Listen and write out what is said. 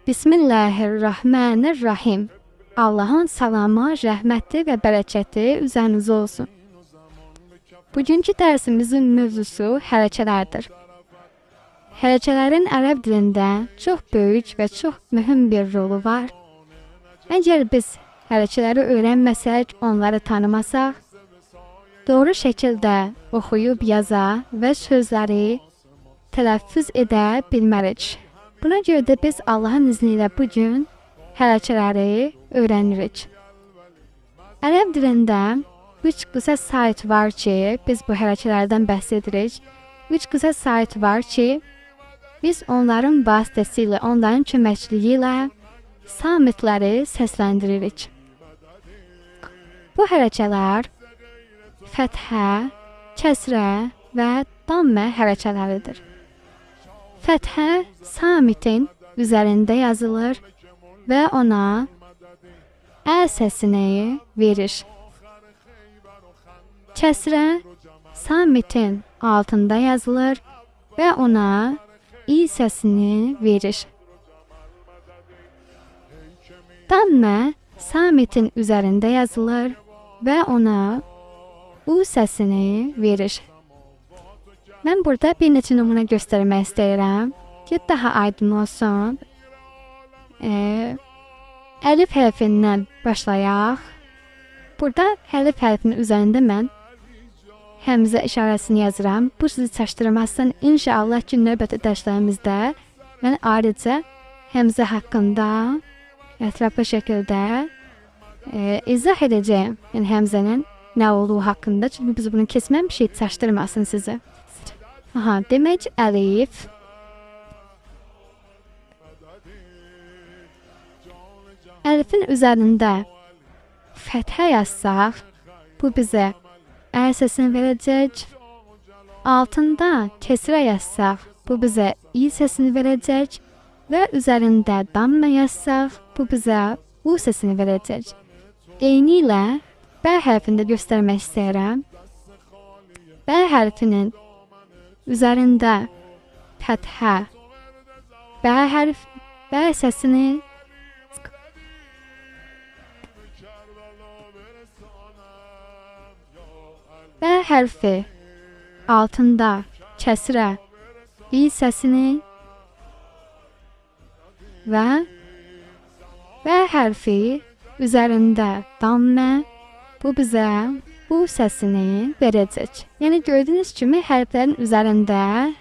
Bismillahirrahmanirrahim. Allahın salamı, rəhməti və bərəkəti üzərinizə olsun. Bugünkü dərsimizin mövzusu hərəkələrdir. Hərəkələrin ərəb dilində çox böyük və çox mühüm bir rolu var. Əgər biz hərəkələri öyrənməsək, onları tanımasaq, doğru şəkildə oxuyub yaza və sözləri tələffüz edə bilmərik. Buna görə də biz Allahın izni ilə bugün hərəkələri öyrənirik. Ərəb dilində 3 qısa sayt var ki, biz bu hərəkələrdən bəhs edirik. 3 qısa sayt var ki, biz onların vasitəsilə, onların köməkliyi ilə samitləri səsləndiririk. Bu hərəkələr fəthə, kəsrə və dammə hərəkələridir. Fəthə samitin üzərində yazılır və ona ə səsini verir. Kəsrə samitin altında yazılır və ona i səsini verir. Dammə samitin üzərində yazılır və ona u səsini verir. Mən burada bir neçə nümunə göstərmək istəyirəm ki, daha aydın olsun. Əlif hərfindən başlayaq. Burada əlif hərfinin üzərində mən həmzə işarəsini yazıram. Bu sizi çaşdırmazsın. İnşallah ki, növbəti dərslərimizdə mən ayrıca həmzə haqqında ətraflı şəkildə izah edəcəyim. Yəni həmzənin nə olduğu haqqında. Çünki biz bunu keçməmişik, çaşdırmasın sizi. Aha, demək əlif. Əlifin üzərində fəthə yazsaq, bu bizə ə səsini verəcək. Altında kesrə yazsaq, bu bizə i səsini verəcək. Və üzərində dammə yazsaq, bu bizə u səsini verəcək. Eyni ilə B hərfini də göstərmək istəyirəm. B hərfinin üzərində fəthə, B hərf, B səsini, B hərfi altında kəsrə, i səsini və B hərfi üzərində dammə, bu bizə bu səsini verəcək. Yəni gördüyünüz kimi hərflərin üzərində